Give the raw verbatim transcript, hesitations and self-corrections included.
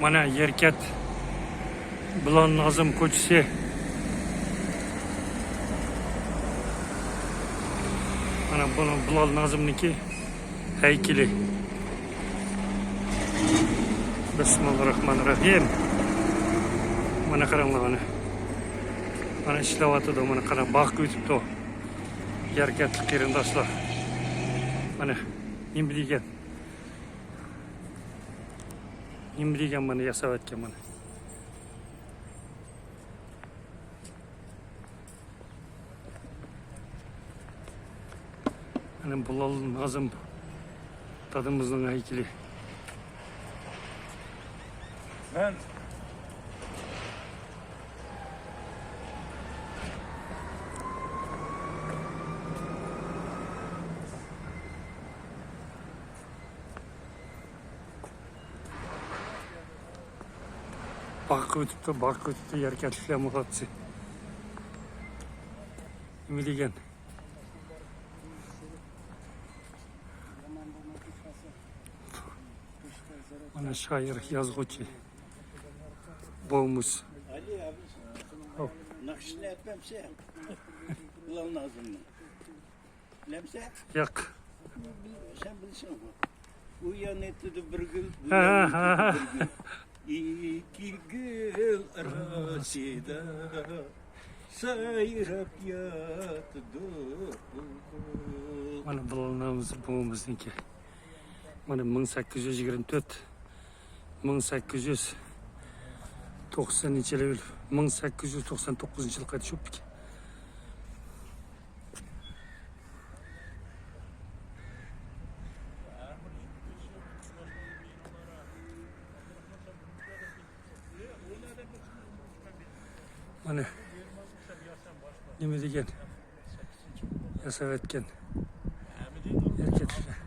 مانا يەركەنت بىلال نازىم كوچىسى. مانا بۇ بىلال نازىمنىڭكى ھەيكىلى. بىسمىللاھىررەھمانىررەھىم. مانا قاراڭلار، مانا. مانا ئىشلەۋاتىدۇ، مانا قاراڭ، باغ كۆتۈپتۇ. يەركەنتلىك قېرىنداشلار. مانا نېمە دېگەن؟ نېمە دېگەن مانا ياساۋەتكەن مانا. مانا بىلال نازىم دادىمىزنىڭ ھەيكىلى. مەن باغقا ئۆتۈپتۇ، باغقا ئۆتۈپتۇ، يەركەنتلىكلەر مولاتسى. نېمە دېگەن؟ مانا شائىر، يازغۇچى بومۇس. ناخشىنى ئېيتمامسەن؟ بىلال نازىمنىڭ. بىلەمسەن؟ ياق. سەن بىلىسەن بۇ. ئۇ يان ئېيتىدۇ بىر گۈل، بۇ يان ئېيتىدۇ بىر گۈل. ئىككى گۈل ئارىسىدا سايراپ ياتىدۇ بۇلبۇل. مانا بىلال نازىم بومۇسنىڭكى. مانا مىڭ سەككىز يۈز يىگىرمە تۆت، مىڭ سەككىز يۈز توقسان نەچچە يىل، مىڭ سەككىز يۈز توقسان توققۇزىنچى يىل قايتا چوپتىكەن. مانا نېمە دېگەن ياساۋەتكەن يەركەنتلىكلەر.